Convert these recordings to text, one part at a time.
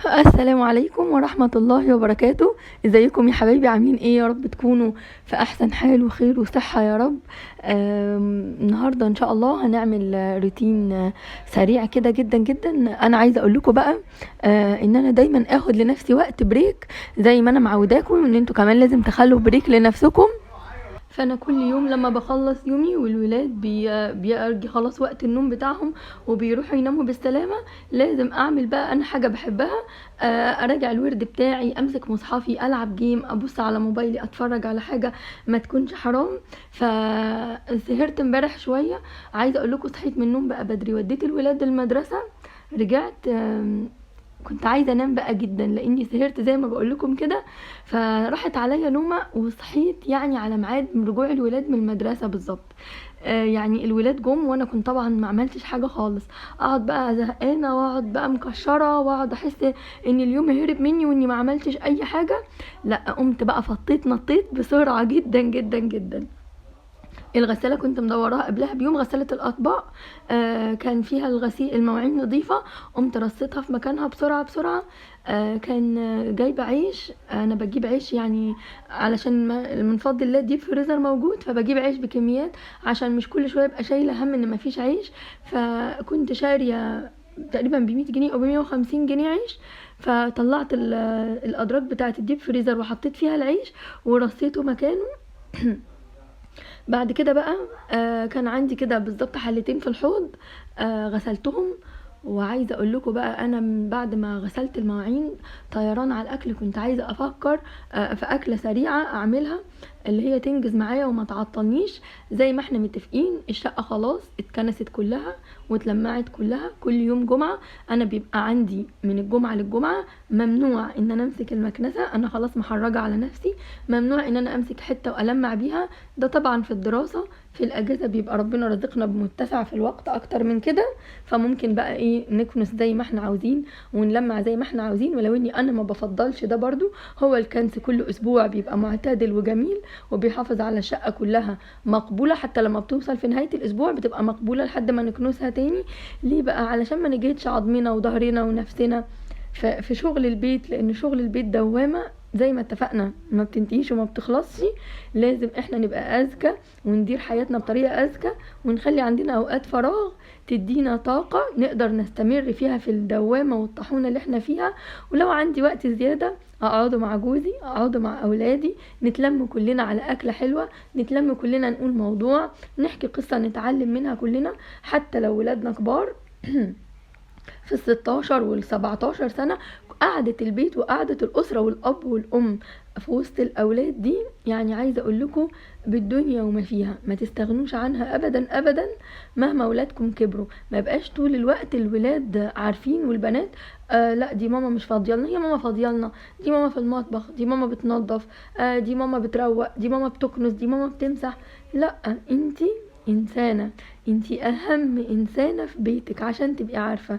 السلام عليكم ورحمة الله وبركاته. ازيكم يا حبايبي؟ عاملين ايه؟ يا رب تكونوا في احسن حال وخير وصحة يا رب. النهاردة ان شاء الله هنعمل روتين سريع كده جدا جدا. انا عايزة اقول لكم بقى ان انا دايما اخد لنفسي وقت break زي ما انا معوداكم، ان انتوا كمان لازم تخلوا break لنفسكم. فانا كل يوم لما بخلص يومي والولاد بيرجي خلاص وقت النوم بتاعهم وبيروحوا يناموا بالسلامة، لازم اعمل بقى انا حاجة بحبها، اراجع الورد بتاعي، امسك مصحفي، العب game، ابص على موبايلي، اتفرج على حاجة ما تكونش حرام. فسهرت امبارح شوية، عايزه اقول لكم صحيت من النوم بقى بدري، وديت الولاد المدرسة، رجعت كنت عايزه انام بقى جدا لاني سهرت زي ما بقول لكم كده، فراحت عليا نومه وصحيت يعني على ميعاد رجوع الولاد من المدرسة بالظبط. يعني الولاد جم وانا كنت طبعا ما عملتش حاجة خالص، اقعد بقى زهقانه واقعد بقى مكشره واقعد احس ان اليوم هرب مني واني ما عملتش اي حاجة. لا، قمت بقى فطيت نطيت بسرعة جدا جدا جدا. الغسالة كنت مدوراها قبلها بيوم، غسالة الأطباق، كان فيها الغسيل المواعين نظيفة، قمت رصيتها في مكانها بسرعة بسرعة. كان جايبة عيش، أنا بجيب عيش يعني علشان من فضل الله deep freezer موجود، فبجيب عيش بكميات عشان مش كل شوية ابقى شايلة هم إن مفيش عيش. فكنت شارية تقريبا بمية جنيه أو بمية وخمسين جنيه عيش، فطلعت الأدراج بتاعة ال deep freezer وحطيت فيها العيش ورصيته مكانه. بعد كده بقى، كان عندي كده بالظبط حلتين في الحوض، غسلتهم. وعايزه اقول لكم بقى انا من بعد ما غسلت المواعين طيران على الاكل، كنت عايزه افكر في اكله سريعة اعملها اللي هي تنجز معايا وما تعطلنيش. زي ما احنا متفقين الشقة خلاص اتكنست كلها واتلمعت كلها. كل يوم جمعه انا بيبقى عندي من الجمعة للجمعة ممنوع ان انا امسك المكنسة، انا خلاص محرجه على نفسي، ممنوع ان انا امسك حتة والمع بيها. ده طبعا في الدراسة، في الاجازة بيبقى ربنا رزقنا بمتسع في الوقت اكتر من كده، فممكن بقى ايه نكنس زي ما احنا عاوزين ونلمع زي ما احنا عاوزين، ولو اني انا ما بفضلش ده برضو. هو الكنس كل اسبوع بيبقى معتدل وجميل وبيحافظ على الشقة كلها مقبولة، حتى لما بتوصل في نهاية الاسبوع بتبقى مقبولة لحد ما نكنسها تاني. ليه بقى؟ علشان ما نجهدش عظمنا وظهرنا ونفسنا في شغل البيت، لان شغل البيت دوامة زي ما اتفقنا ما بتنتهيش وما بتخلصش. لازم احنا نبقى اذكى وندير حياتنا بطريقة اذكى، ونخلي عندنا اوقات فراغ تدينا طاقة نقدر نستمر فيها في الدوامة والطاحونة اللي احنا فيها. ولو عندي وقت زيادة اقعده مع جوزي، اقعده مع اولادي، نتلم كلنا على اكلة حلوة، نتلم كلنا نقول موضوع، نحكي قصة نتعلم منها كلنا، حتى لو ولادنا كبار في الستاشر والسبعتاشر سنة. قعدة البيت وقعدة الأسرة والأب والأم في وسط الأولاد دي عايزة أقول لكم بالدنيا وما فيها، ما تستغنوش عنها أبدا أبدا مهما ولادكم كبروا. ما يبقاش طول الوقت الولاد عارفين والبنات لا دي ماما مش فاضية لنا، هي ماما فاضية لنا، دي ماما في المطبخ، دي ماما بتنظف، دي ماما بتروق، دي ماما بتكنس، دي ماما بتمسح. لا، انتي إنسانة، انتي أهم إنسانة في بيتك، عشان تبقي عارفة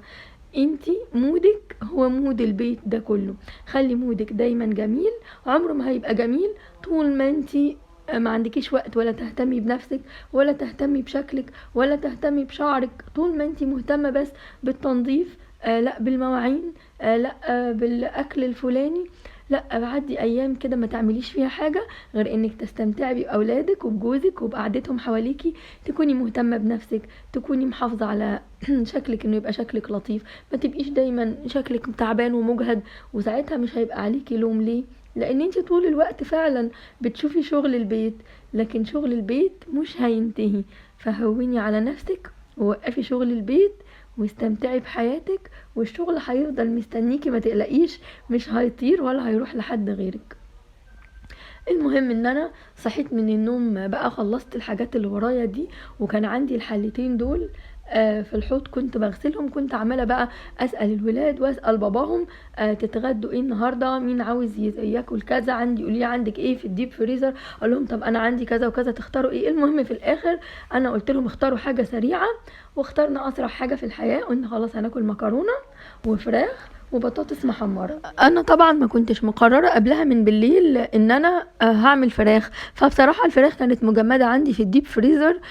انتي mood ك هو mood البيت ده كله. خلي mood ك دايما جميل، عمره ما هيبقى جميل طول ما انتي ما عندكيش وقت ولا تهتمي بنفسك ولا تهتمي بشكلك ولا تهتمي بشعرك. طول ما انتي مهتمة بس بالتنظيف، لا بالمواعين، لا، بالاكل الفلاني، لا بعدي ايام كده ما تعمليش فيها حاجة غير انك تستمتعي باولادك وبجوزك وبقعدتهم حواليكي، تكوني مهتمة بنفسك، تكوني محافظة على شكلك انه يبقى شكلك لطيف، ما تبقيش دايما شكلك تعبان ومجهد، وساعتها مش هيبقى عليكي لوم. ليه؟ لان انت طول الوقت فعلا بتشوفي شغل البيت، لكن شغل البيت مش هينتهي. فهوني على نفسك ووقفي شغل البيت واستمتعي بحياتك، والشغل هيفضل مستنيكي، ما تقلقيش، مش هيطير ولا هيروح لحد غيرك. المهم ان انا صحيت من النوم بقى، خلصت الحاجات اللي ورايا دي، وكان عندي الحلتين دول، في الحوض كنت بغسلهم. كنت عماله بقى اسال الولاد واسال باباهم، تتغدوا ايه النهارده، مين عاوز ياكل كذا، عندي يقولوا لي عندك ايه في ال deep freezer، اقول لهم طب انا عندي كذا وكذا، تختاروا ايه. المهم في الاخر انا قلت لهم اختاروا حاجة سريعة، واخترنا اسرع حاجة في الحياة، قلنا خلاص هناكل مكرونه وفراخ وبطاطس محمرة. انا طبعا ما كنتش مقررة قبلها من بالليل ان انا هعمل فراخ، فبصراحة الفراخ كانت مجمده عندي في ال deep freezer.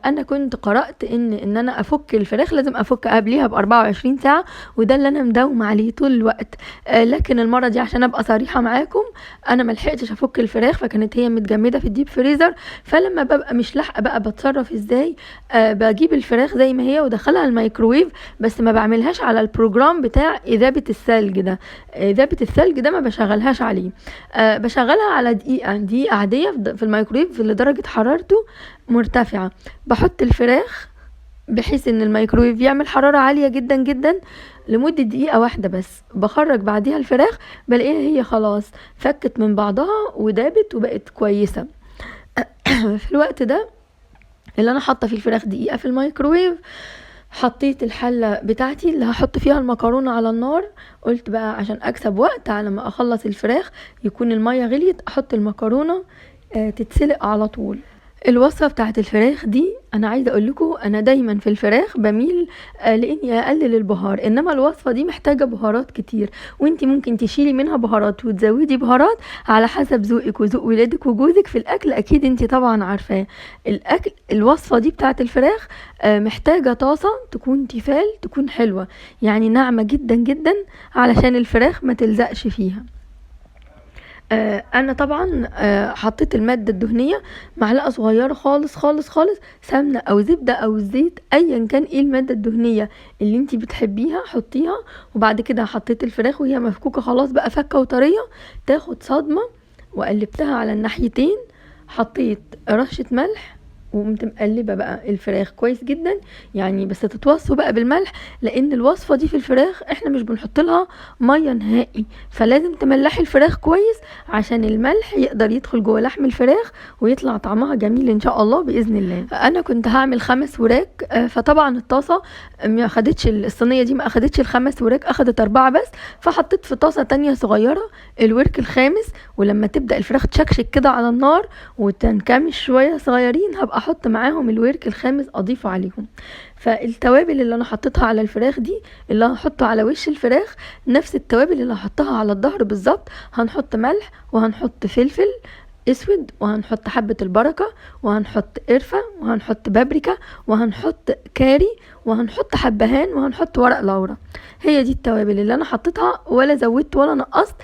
انا كنت قرات ان انا افك الفراخ لازم افك قبليها ب 24 ساعة، وده اللي انا مداومه عليه طول الوقت. لكن المرة دي عشان ابقى صريحه معاكم انا ما لحقتش افك الفراخ، فكانت هي متجمده في ال deep freezer. فلما ببقى مش لاحقة بقى بتصرف ازاي، بجيب الفراخ زي ما هي ودخلها الميكروويف، بس ما بعملهاش على ال program بتاع اذابه الثلج ده. اذابه الثلج ده ما بشغلهاش عليه، بشغلها على دقيقة عادية في الميكروويف لدرجة حرارته مرتفعة. بحط الفراخ بحيث ان الميكروويف يعمل حرارة عالية جدا جدا لمدة دقيقة واحدة بس، بخرج بعديها الفراخ بلاقيها هي خلاص فكت من بعضها ودابت وبقت كويسة. في الوقت ده اللي انا حاطه فيه الفراخ دقيقة في الميكروويف، حطيت الحلة بتاعتي اللي هحط فيها المكرونه على النار. قلت بقى عشان اكسب وقت على ما اخلص الفراخ يكون المية غليت احط المكرونه تتسلق على طول. الوصفة بتاعت الفراخ دي انا عايزه اقول لكم انا دايما في الفراخ بميل لاني اقلل البهار، انما الوصفة دي محتاجه بهارات كتير، وانتي ممكن تشيلي منها بهارات وتزودي بهارات على حسب ذوقك وذوق ولادك وجوزك في الاكل، اكيد انتي طبعا عارفاه. الاكل الوصفة دي بتاعت الفراخ محتاجه طاسه تكون تيفال، تكون حلوة يعني ناعمة جدا جدا علشان الفراخ ما تلزقش فيها. انا طبعا حطيت المادة الدهنية معلقه صغيرة خالص خالص خالص، سمنه او زبدة او زيت ايا كان ايه المادة الدهنية اللي انتي بتحبيها حطيها. وبعد كده حطيت الفراخ وهي مفكوكه خلاص بقى فكه وطريه تاخد صدمة، وقلبتها على الناحيتين، حطيت رشه ملح وقمت مقلبه بقى الفراخ كويس جدا يعني، بس تتوصوا بقى بالملح لان الوصفة دي في الفراخ احنا مش بنحط لها مية نهائي، فلازم تملحي الفراخ كويس عشان الملح يقدر يدخل جوه لحم الفراخ ويطلع طعمها جميل ان شاء الله باذن الله. انا كنت هعمل 5 وراك، فطبعا الطاسه ما اخدتش الصينية دي ما اخدتش ال5 وراك، اخدت 4 بس، فحطيت في طاسه تانية صغيرة الورك الخامس. ولما تبدا الفراخ تشكشك كده على النار وتنكمش شوية صغيرين هبقى احط معاهم الورك الخامس اضيفه عليهم. فالتوابل اللي انا حطيتها على الفراخ دي اللي هحطه على وش الفراخ نفس التوابل اللي هحطها على الظهر بالظبط. هنحط ملح وهنحط فلفل اسود وهنحط حبة البركة وهنحط قرفة وهنحط بابريكا وهنحط كاري وهنحط حبهان وهنحط ورق لورا. هي دي التوابل اللي انا حطيتها، ولا زودت ولا نقصت.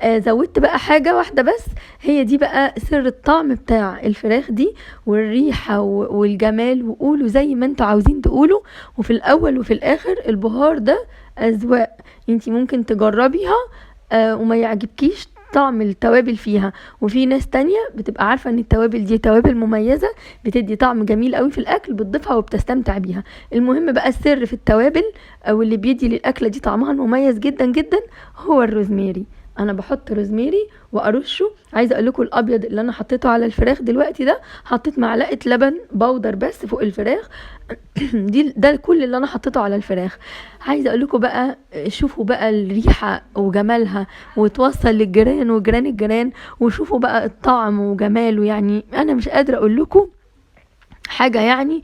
زودت بقى حاجة واحدة بس، هي دي بقى سر الطعم بتاع الفراخ دي والريحة والجمال، وقولوا زي ما انتوا عاوزين تقولوا. وفي الاول وفي الاخر البهار ده اذواق، انتي ممكن تجربيها وما يعجبكيش طعم التوابل فيها، وفي ناس تانية بتبقى عارفة ان التوابل دي توابل مميزة بتدي طعم جميل قوي في الاكل بتضيفها وبتستمتع بيها. المهم بقى السر في التوابل او اللي بيدي للاكلة دي طعمها المميز جدا جدا هو الروزماري. انا بحط روزماري وارشه. عايزه اقول لكم الابيض اللي انا حطيته على الفراخ دلوقتي ده حطيت معلقه لبن بودر بس فوق الفراخ دي ده كل اللي انا حطيته على الفراخ. عايزه اقول لكم بقى شوفوا بقى الريحة وجمالها وتوصل للجيران وجيران الجيران، وشوفوا بقى الطعم وجماله. يعني انا مش قادرة اقول لكم حاجة يعني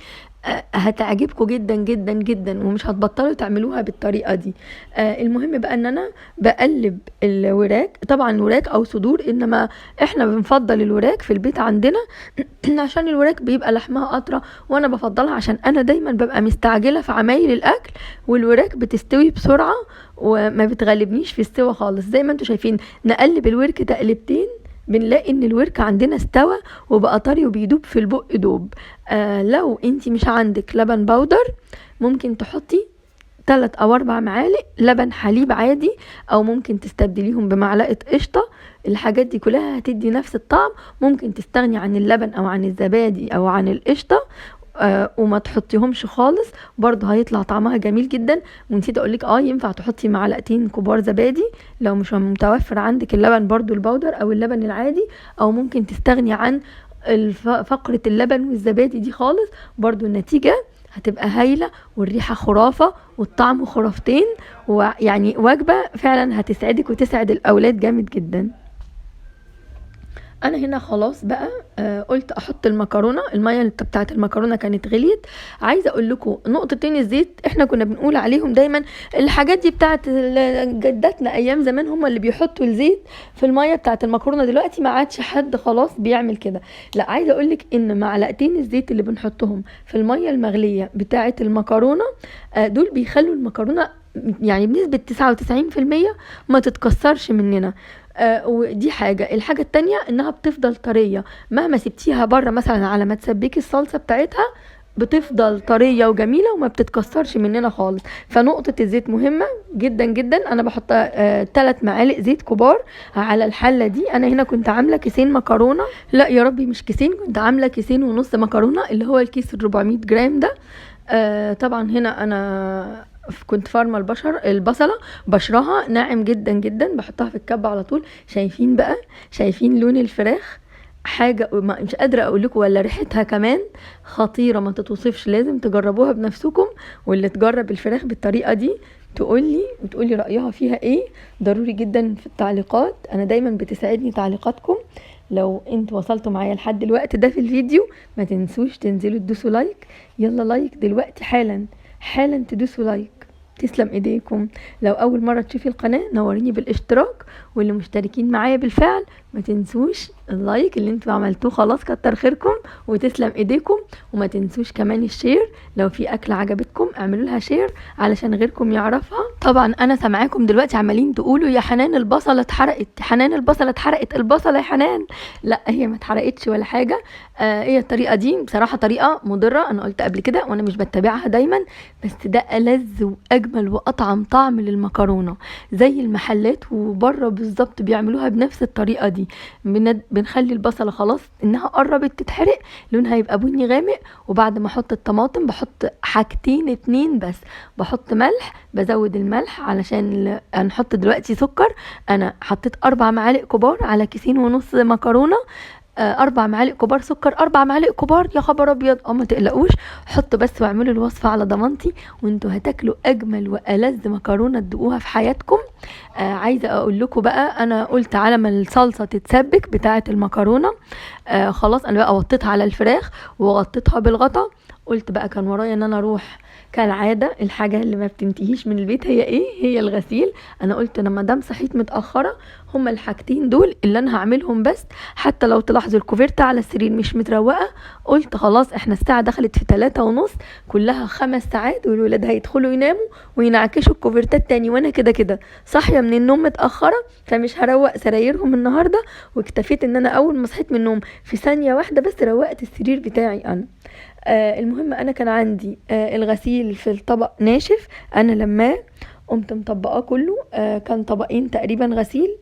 هتعجبكم جدا جدا جدا ومش هتبطلوا تعملوها بالطريقة دي. المهم بقى ان انا بقلب الوراك، طبعا وراك او صدور، انما احنا بنفضل الوراك في البيت عندنا عشان الوراك بيبقى لحمها اطرى، وانا بفضلها عشان انا دايما ببقى مستعجلة في عمايل الاكل، والوراك بتستوي بسرعة وما بتغلبنيش في السوا خالص. زي ما انتم شايفين نقلب الورك تقلبتين بنلاقي ان الورك عندنا استوى وبقى طري وبيدوب في البق دوب. لو انتي مش عندك لبن بودر ممكن تحطي 3 او 4 معالق لبن حليب عادي، او ممكن تستبدليهم بمعلقه قشطه. الحاجات دي كلها هتدي نفس الطعم. ممكن تستغني عن اللبن او عن الزبادي او عن القشطه وما تحطيهمش خالص، برضه هيطلع طعمها جميل جدا. ونسيت اقولك ينفع تحطي معلقتين كبار زبادي لو مش متوفر عندك اللبن برضه البودر او اللبن العادي، او ممكن تستغني عن فقرة اللبن والزبادي دي خالص، برضه النتيجة هتبقى هايلة والريحة خرافة والطعم خرافتين، ويعني وجبة فعلا هتسعدك وتسعد الاولاد جامد جدا. انا هنا خلاص بقى قلت احط المكرونه. المية اللي بتاعت المكرونه كانت غليت. عايزه اقول لكم نقطتين الزيت احنا كنا بنقول عليهم دايما، الحاجات دي بتاعت جداتنا ايام زمان، هم اللي بيحطوا الزيت في المية بتاعت المكرونه. دلوقتي ما عادش حد خلاص بيعمل كده. لا، عايزه اقول لك ان معلقتين الزيت اللي بنحطهم في المية المغليه بتاعت المكرونه دول بيخلوا المكرونه يعني بنسبة 99% ما تتكسرش مننا. ودي حاجة. الحاجة التانية انها بتفضل طرية مهما سبتيها بره مثلا على ما تسبكي الصلصة بتاعتها، بتفضل طرية وجميلة وما بتتكسرش مننا خالص. فنقطة الزيت مهمة جدا جدا. انا بحط 3 معالق زيت كبار على الحلة دي. انا هنا كنت عاملة كيسين مكرونة، لا يا ربي مش كيسين، كنت عاملة كيسين ونص مكرونة اللي هو الكيس 400 جرام ده. طبعا هنا انا كنت فارمة البصلة بشرها ناعم جدا جدا، بحطها في الكبة على طول. شايفين بقى، شايفين لون الفراخ؟ حاجة مش قادرة اقول لكم، ولا ريحتها كمان خطيرة ما تتوصفش. لازم تجربوها بنفسكم، واللي تجرب الفراخ بالطريقة دي تقولي وتقولي رأيها فيها ايه، ضروري جدا في التعليقات. انا دايما بتسعدني تعليقاتكم. لو انتوا وصلتوا معايا لحد الوقت ده في الفيديو ما تنسوش تنزلوا تدوسوا like. يلا like دلوقتي حالا حالا، تدوسوا like. تسلم ايديكم. لو اول مرة تشوفي القناة نوريني بالاشتراك، واللي مشتركين معايا بالفعل ما تنسوش ال like اللي انتوا عملتوه، خلاص كتر خيركم وتسلم ايديكم. وما تنسوش كمان ال share، لو في اكله عجبتكم اعملوا لها share علشان غيركم يعرفها. طبعا انا سامعاكم دلوقتي عمالين تقولوا يا حنان البصله اتحرقت، حنان البصله اتحرقت، البصله يا حنان. لا هي ما اتحرقتش ولا حاجة. هي الطريقة دي بصراحة طريقه مضرة، انا قلت قبل كده وانا مش بتبعها دايما، بس ده ألذ واجمل واطعم طعم للمكرونه زي المحلات وبره بالظبط بيعملوها بنفس الطريقة دي. بنخلي البصله خلاص انها قربت تتحرق، لونها يبقى بني غامق، وبعد ما احط الطماطم بحط حاجتين اتنين بس، بحط ملح، بزود الملح علشان هنحط دلوقتي سكر. انا حطيت 4 معالق كبار على كيسين ونص مكرونه، 4 معالق كبار سكر، 4 معالق كبار يا خبر ابيض. ما تقلقوش، حطوا بس واعملوا الوصفة على ضمانتي، وانتوا هتاكلوا اجمل والذ مكرونه تدوقوها في حياتكم. عايزه اقول لكم بقى، انا قلت على ما الصلصه تتسبك بتاعه المكرونه، خلاص انا بقى وطيتها على الفراخ وغطيتها بالغطا. قلت بقى كان ورايا ان انا اروح كالعادة، الحاجة اللي ما بتنتهيش من البيت هي ايه؟ هي الغسيل. انا قلت انا ما دام صحيت متاخرة هما الحاجتين دول اللي انا هعملهم بس، حتى لو تلاحظوا الكوفرتة على السرير مش متروقه. قلت خلاص احنا الساعة دخلت في 3:30، كلها 5 ساعات والولاد هيدخلوا يناموا وينعكشوا الكوفرتات تاني، وانا كده كده صاحية من النوم متاخرة فمش هروق سرايرهم النهارده. واكتفيت ان انا اول ما صحيت من النوم في ثانية واحدة بس روقت السرير بتاعي انا. المهم انا كان عندي الغسيل في الطبق ناشف، انا لما قمت مطبقاه كله، كان طبقين تقريبا غسيل،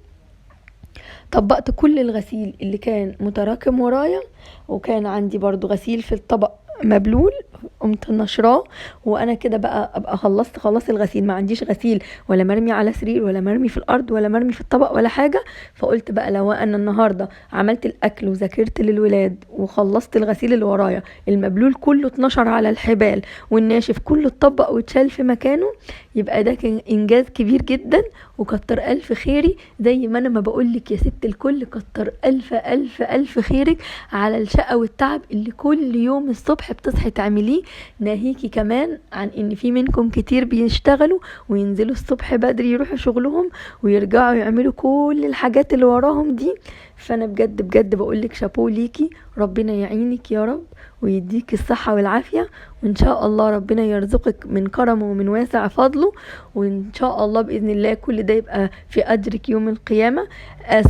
طبقت كل الغسيل اللي كان متراكم ورايا، وكان عندي برضو غسيل في الطبق مبلول قمت نشراه. وانا كده بقى ابقى خلصت خلاص الغسيل، ما عنديش غسيل ولا مرمي على سرير ولا مرمي في الارض ولا مرمي في الطبق ولا حاجة. فقلت بقى لو انا النهارده عملت الاكل وذاكرت للولاد وخلصت الغسيل اللي ورايا، المبلول كله اتنشر على الحبال والناشف كله اتطبق واتشال في مكانه، يبقى ده كان انجاز كبير جدا وكتر الف خيري. زي ما انا ما بقولك يا ست الكل، كتر الف الف الف خيرك على الشقة والتعب اللي كل يوم الصبح بتصحي تعمليه، ناهيكي كمان عن ان في منكم كتير بيشتغلوا وينزلوا الصبح بدري يروحوا شغلهم ويرجعوا يعملوا كل الحاجات اللي وراهم دي. فانا بجد بجد بقولك شابو ليكي، ربنا يعينك يا رب ويديك الصحة والعافية، وان شاء الله ربنا يرزقك من كرمه ومن واسع فضله، وان شاء الله بإذن الله كل ده يبقى في أجرك يوم القيامة.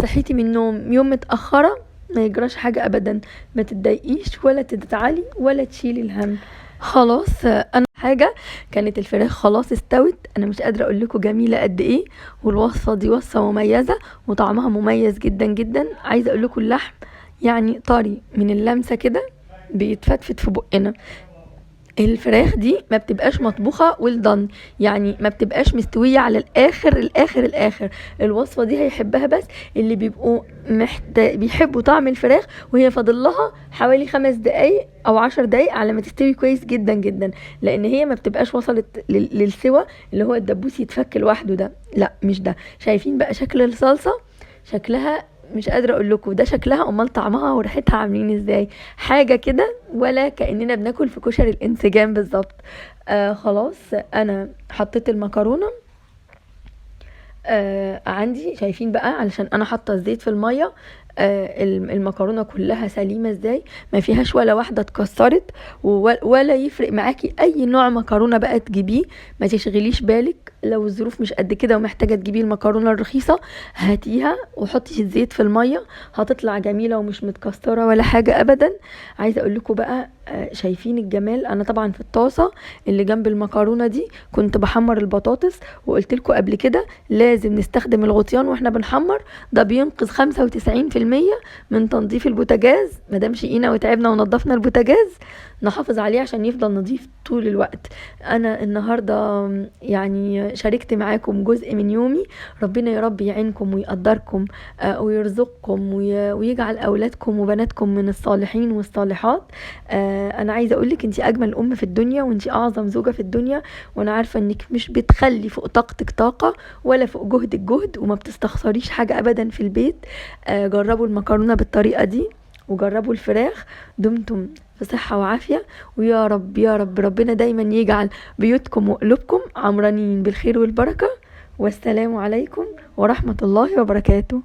صحيتي من النوم يوم متأخرة ما يجراش حاجة أبدا، ما تتضايقيش ولا تتعالي ولا تشيلي الهم. خلاص انا حاجة كانت الفراخ خلاص استوت، انا مش قادرة اقول لكم جميلة قد ايه، والوصفة دي وصفة مميزة وطعمها مميز جدا جدا. عايزة اقول لكم اللحم طري من اللمسة كده بيتفتفت في بقنا. الفراخ دي ما بتبقاش مطبوخة well done، يعني ما بتبقاش مستوية على الآخر الآخر الآخر. الوصفة دي هيحبها بس اللي بيبقوا بيحبوا طعم الفراخ وهي فاضل لها حوالي 5 دقايق أو 10 دقايق على ما تستوي كويس جدا جدا، لأن هي ما بتبقاش وصلت للسوى اللي هو الدبوس يتفك لوحده ده، لا مش ده. شايفين بقى شكل الصلصة؟ شكلها مش قادرة اقول لكم ده شكلها، امال طعمها وريحتها عاملين ازاي. حاجة كده ولا كاننا بناكل في كشري الانسجام بالظبط. خلاص انا حطيت المكرونه عندي، شايفين بقى علشان انا حاطه الزيت في المية. المكرونه كلها سليمة ازاي، ما فيهاش ولا واحدة اتكسرت، ولا يفرق معاكي اي نوع مكرونه بقى تجيبيه، ما تشغليش بالك. لو الظروف مش قد كده ومحتاجة تجيبي المكرونه الرخيصة هاتيها وحطي الزيت في المية، هتطلع جميلة ومش متكسره ولا حاجة ابدا. عايزه اقول لكم بقى، شايفين الجمال. انا طبعا في الطاسه اللي جنب المكرونه دي كنت بحمر البطاطس، وقلت لكم قبل كده لازم نستخدم الغطيان واحنا بنحمر، ده بينقذ 95% من تنظيف البوتاجاز. ما دام شقينا وتعبنا ونظفنا البوتاجاز نحافظ عليه عشان يفضل نظيف طول الوقت. انا النهارده يعني شاركت معاكم جزء من يومي. ربنا يا رب يعينكم ويقدركم، ويرزقكم ويجعل اولادكم وبناتكم من الصالحين والصالحات. انا عايزه اقولك انتي اجمل ام في الدنيا، وانتي اعظم زوجه في الدنيا، وانا عارفه انك مش بتخلي فوق طاقتك طاقة ولا فوق جهدك جهد، وما بتستخسريش حاجة ابدا في البيت. جربوا المكرونه بالطريقة دي وجربوا الفراخ. دمتم في صحة وعافية، ويا رب يا رب ربنا دايما يجعل بيوتكم وقلوبكم عمرانين بالخير والبركة. والسلام عليكم ورحمة الله وبركاته.